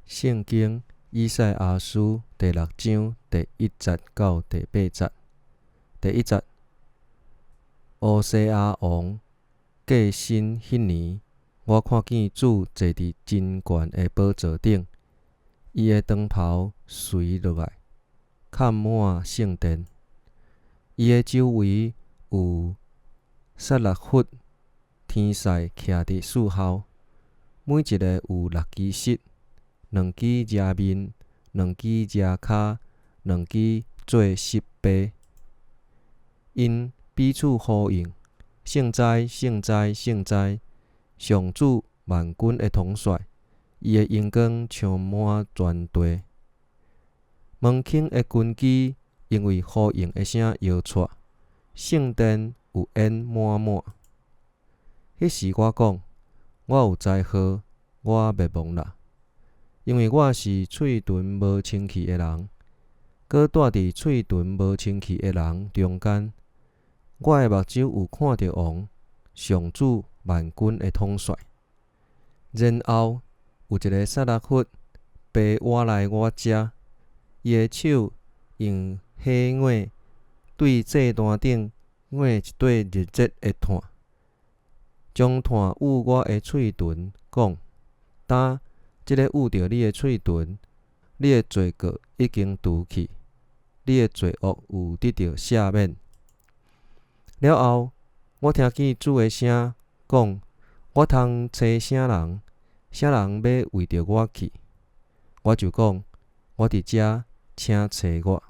聖經以賽亞書第六章第一節到第八節。第一節，烏西亞王過身彼年，我看見主坐佇真懸的寶座頂，伊的長袍垂落來，崁滿聖殿。伊的周圍有撒拉弗天使徛佇四鱟，每一个有六支翼，兩支遮面，兩支遮跤，兩支做翼飛。𪜶彼此呼應，聖哉，聖哉，聖哉！上主萬軍的統帥，伊的榮光充滿全地。門檻的根基因為呼應的聲搖掣，聖殿有煙滿滿。彼時我講，我有災禍，我滅亡啦！因為我是喙唇無清氣的人，閣蹛佇喙唇無清氣的人中間。我的目睭有看著王，上主萬軍的統帥。然後有一个撒拉弗飛倚來我遮，伊的手用火燴對祭壇頂燴一塊熱熱的炭，將炭揤我的喙唇，講：今這个揤著你的喙唇，你的罪過已經除去，你的罪惡有得著赦免。了後，我聽見主的聲講：我通揣啥人？啥人欲為著我去？我就講：我佇遮，請差我。